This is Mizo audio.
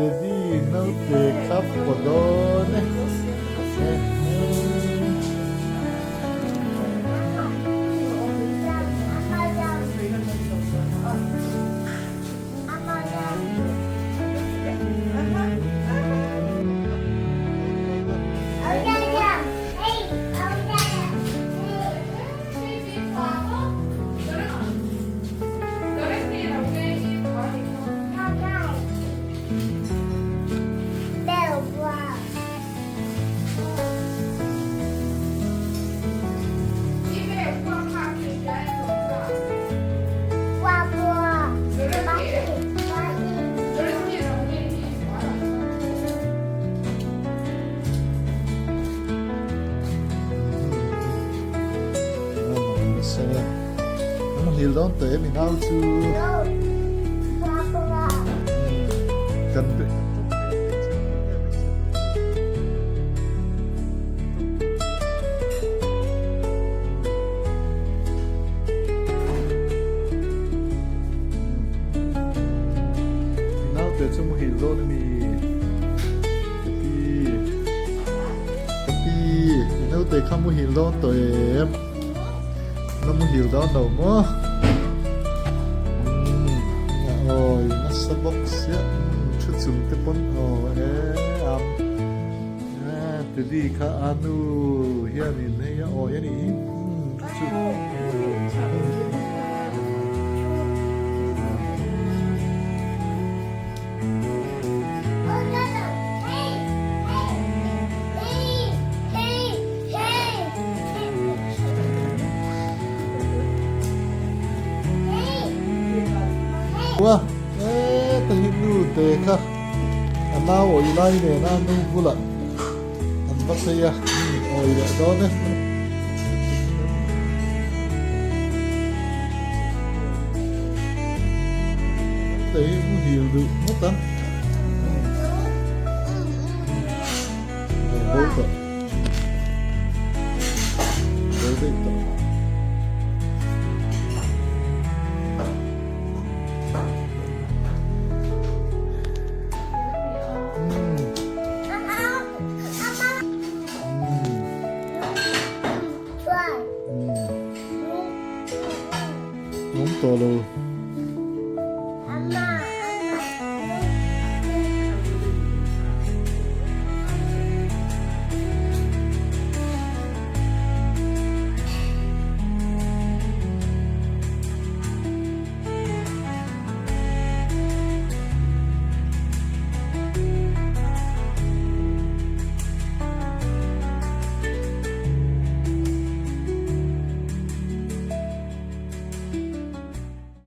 Teddy naute kha paw dawn e. Muhil dawn tawh em i nau chu? Kan I naute chu muhil dawn a mi? Ka pi, ka pi, i naute kha muhil dawn tawh em? Na muhil dawn lo maw? Umm, awi nasa bawk sia, thu chung te pawn aw e am. Teddy kha a nu hianin hei a awi a nih hi. Chu. Ua, e ta hi nu te kha a nau awi lai nena nu bulah an va phei a, awi leh dawn e. Te hi muhil duh ngawt ang. Bo tawh. Bo daih tawh. Awm tawh lo.